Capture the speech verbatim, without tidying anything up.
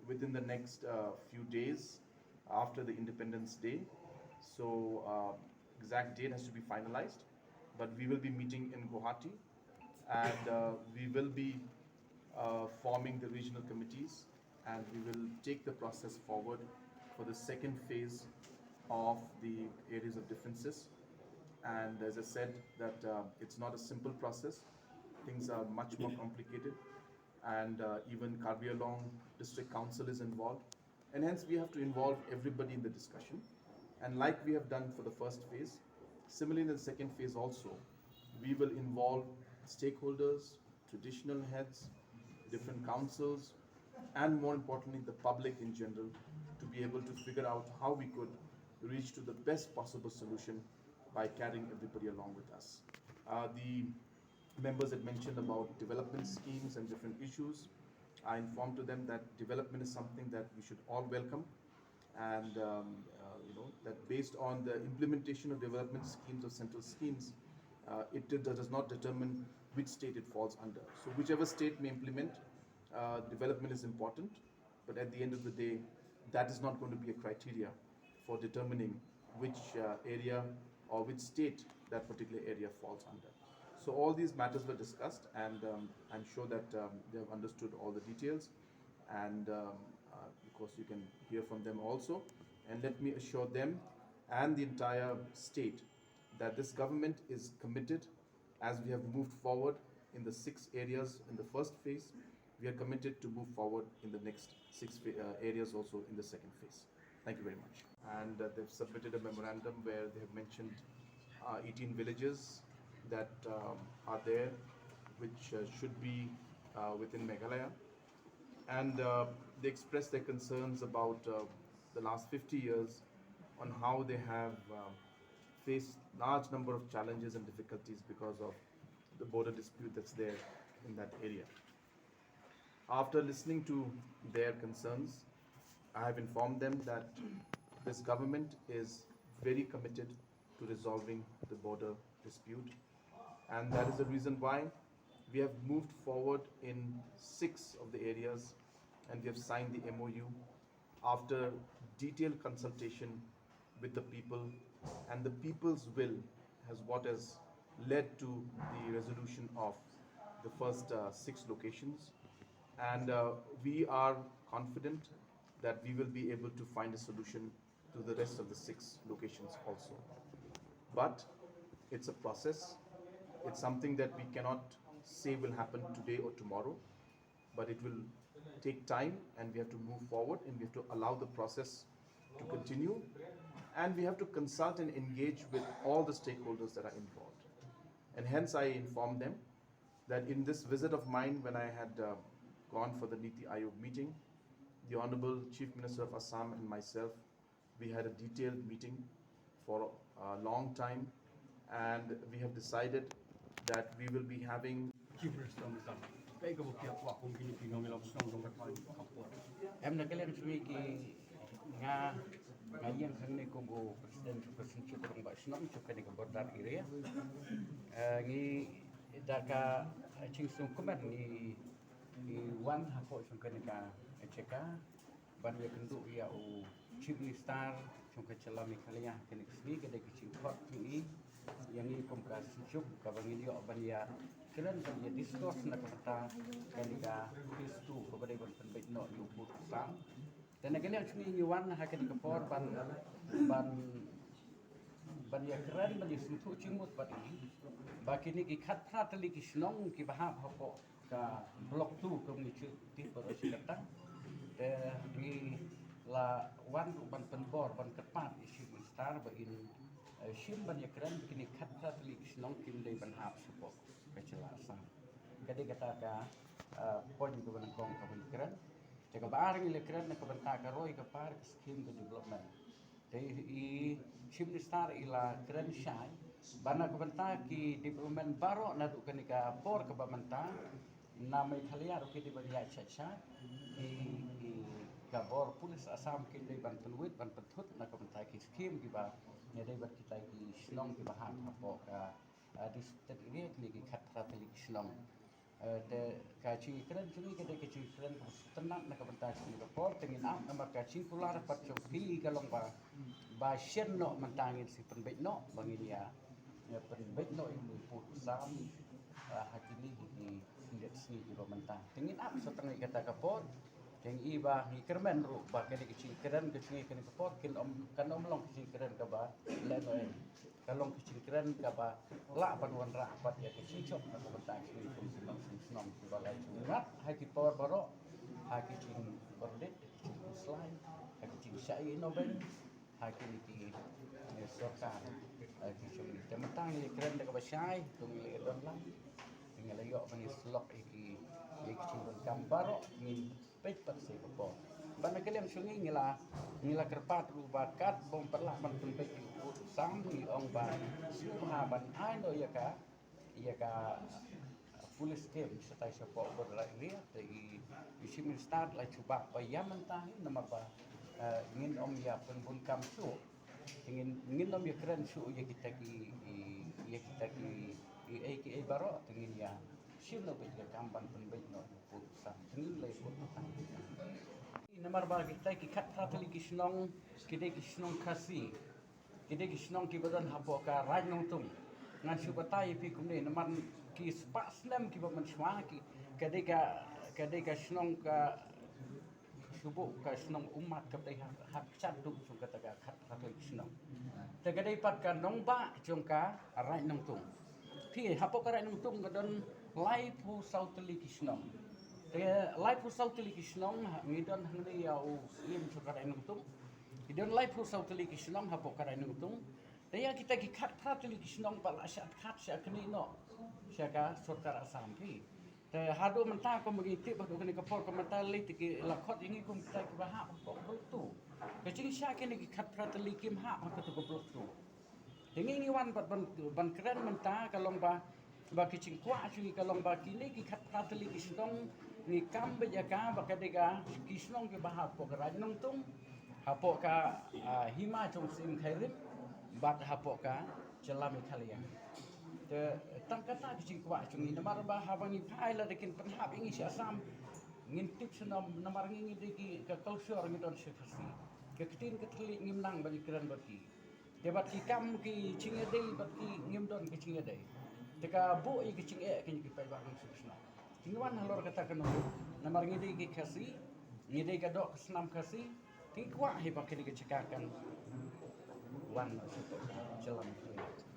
within the next uh, few days after the Independence Day. So, uh, exact date has to be finalized, but we will be meeting in Guwahati, and uh, we will be uh, forming the regional committees, and we will take the process forward for the second phase of the areas of differences. And as I said, that uh, it's not a simple process. Things are much more complicated, and uh, even Karbi Anglong District Council is involved, and hence we have to involve everybody in the discussion. And like we have done for the first phase, similarly in the second phase also, we will involve stakeholders, traditional heads, different councils, and more importantly, the public in general, to be able to figure out how we could reach to the best possible solution by carrying everybody along with us. Uh, the members had mentioned about development schemes and different issues. I informed to them that development is something that we should all welcome, and um, uh, you know that based on the implementation of development schemes or central schemes, uh, it did, does not determine which state it falls under. So whichever state may implement, uh, development is important, but at the end of the day, that is not going to be a criteria for determining which uh, area or which state that particular area falls under. So all these matters were discussed, and um, I'm sure that um, they have understood all the details, and um, uh, of course you can hear from them also. And let me assure them and the entire state that this government is committed, as we have moved forward in the six areas in the first phase, we are committed to move forward in the next six uh, areas also in the second phase. Thank you very much. And uh, they've submitted a memorandum where they have mentioned uh, eighteen villages that um, are there, which uh, should be uh, within Meghalaya. And uh, they expressed their concerns about uh, the last fifty years, on how they have uh, faced large number of challenges and difficulties because of the border dispute that's there in that area. After listening to their concerns, I have informed them that this government is very committed to resolving the border dispute, and that is the reason why we have moved forward in six of the areas, and we have signed the M O U after detailed consultation with the people, and the people's will has what has led to the resolution of the first uh, six locations. And uh, we are confident that we will be able to find a solution to the rest of the six locations also. But it's a process. It's something that we cannot say will happen today or tomorrow, but it will take time, and we have to move forward, and we have to allow the process to continue, and we have to consult and engage with all the stakeholders that are involved. And hence I informed them that in this visit of mine, when I had uh, gone for the NITI Aayog meeting, the Honorable Chief Minister of Assam and myself, we had a detailed meeting for a long time, and we have decided that we will be having Chief Minister Mr. Kai ka bukya kwa kong kini ki nong ilam song dong ka twan ka por. Em na kaliang sui ki nga nga yang sang ni kong go president president chuk kong ba shnong chuk kani ka border area. Eh, ngi da ka ching sung kumer ngi ngi wan hapo sung kani ka cheka. Ban ïakynduh ïa u Chief Minister jong ka jylla Meghalaya ha kane ka sngi, ka dei ka jingkhot jong i ïa ngi kum ka synjuk kaba ngin ïoh ban ïakren ban ïa discuss na ka bynta kane ka phase two kaba dei ban pynbeit noh ïa u pud u sam. Te na ka liang jong ngi ngi wan ha kane ka por ban ban ban ïakren ban ïasngewthuh jingmut bad i ba kine ki khatphra tylli ki shnong kiba hap hapoh ka block two kum ngi ju tip baroh shi katta. Te ngi la wan ruh ban pynbor ban kyrpad ïa u Chief Minister ba in, eh, shim ban ïakren ba kine khatphra tylli ki shnong kim dei ban hap shapoh ka jylla Assam. Ka dei kata ka, eh, point kaba nyngkong kaba ngi kren. Te kaba ar ngi la kren na ka bynta ka roi ka par ka skim ka development. Te i Chief Minister i la kren shai ba na ka bynta ki development baroh naduh kane ka por kaba mynta na Meghalaya ruh ki dei ban ïaid shai shai. I, i ka bor police Assam ki dei ban pynwit ban pynthut na ka bynta ki skim kiba ïadei bad kita ki shnong kiba hap hapoh ka, ah, district area kine ki khatphra tylli ki shnong. Eh, te ka jingkren jong ngi ka dei ka jingkren kaba sngewtynnat na ka bynta jong ngi ka por, te ngin ap namar ka jingkular pat jong phi ka long ba, ba shen noh mynta ngin sa pynbeit noh, ba ngin ïa, ïa pynbeit noh ïa u Pu Sam, eh, ha kine ki khyndiat sngi kiba mynta. Te ngin ap sa tang ïa kata ka por, te ngi i ba ngi kyrmen ruh ba kane ka jingkren ka jong ngi kane ka por kin ym, kan ym long ka jingkren kaba lehnohei. Ka long ka jingkren kaba lah ban wanrah pat ïa ka jingjop na ka bynta jong ngi kum ki nongshong shnong kiba la ju ngat ha ki por baroh, ha ki jingbyrdit, ha ki jingkhuslai, ha ki jingshah ïehnoh beiñ ha kine ki, eh, sorkar, eh, ki jong ngi. Te mynta ngi la kren da kaba shai, to ngi la ïa don lang, te ngi la ïoh ban ïa syllok ïa ki, ïa ki jingdonkam baroh, ngin peit pat sa ïa ka por. Bad na ka liang jong ngi ngi la, ngi la kyrpad ruh ba kat bym pat lah ban pynbeit ïa u Pu Sam, ngi ong ba sngewbha ban ai noh ïa ka, ïa ka police camp shatai shapoh Border Area, te i, i Chief Minister la jubab ba ïa mynta hi namar ba, eh, ngin ym ïa pynbun kam shuh. Te ngin, ngin ym ïa kren shuh ïa kita ki, i, ïa kita ki, i, ei ki ei baroh, te ngin ïa shim noh beit ïa ka kam ban pynbeit noh ïa u Pu Sam. Te ngin leit Pu Sam. Namar ba kita ki khatphra tylli ki shnong, ki dei ki shnong Khasi. Ki dei ki shnong kiba don hapoh ka Raid Nongtung. Ngan shu batai ïa phi kumne, namar ki spah snem kiba mynshuwa ki, ka dei ka, ka dei ka shnong ka shu buh ka shnong ummat kaba dei ha, ha kjat duh jong kata ka khatphra tylli ki shnong. Te ka dei pat ka nongbah jong ka Raid Nongtung. Phi, hapoh ka Raid Nongtung ka don laiphew saw tylli ki shnong. Te laiphew saw tylli ki shnong, ha, ngi don hangne ïa u Syiem jong ka Raid Nongtung. Ki don laiphew saw tylli ki shnong hapoh ka Raid Nongtung. Te ïa kita ki khatphra tylli ki shnong pat la shah khad shah knieh noh sha ka sorkar Assam phi. Te haduh mynta kumba ngi tip haduh kane ka por ka mynta lei te ki la khot ïa ngi kum kita kiba hap hapoh ka Block Two. Ka jingshah kine ki khatphra tylli kim hap ha kato ka Block Two. Te ngi ngi wan bad ban, ban kren mynta ka long ba, ba ki jingkwah jong ngi ka long ba kine ki khatphra tylli ki shnong ngi kam beit ïa ka ba ka dei ka ki shnong kiba hapoh ka Raid Nongtung, hapoh ka, ah, hima jong Syiem Khyrim bad hapoh ka jylla Meghalaya. Te tang kata ki jingkwah jong ngi namar ba haba ngi phai lada kin pynhap ïa ngi sha Assam ngin tip sha nam-, namar ngi ngi dei ki ka culture ngi don sha Khasi. Ka ktien ka thylliej ngim nang ban ïakren bad ki. Te bad ki kam ki jingïadei bad ki ngim don ki jingïadei. Te ka buh ïa ki jingeh ki ngi ki paidbah ngi suk shnong. Te ngi wan halor kata ka nongrim namar ngi dei ki Khasi, ngi dei ka doh ka snam Khasi. Te ngi kwah hi ba kane ka jaka kan wan sha ka jylla Meghalaya.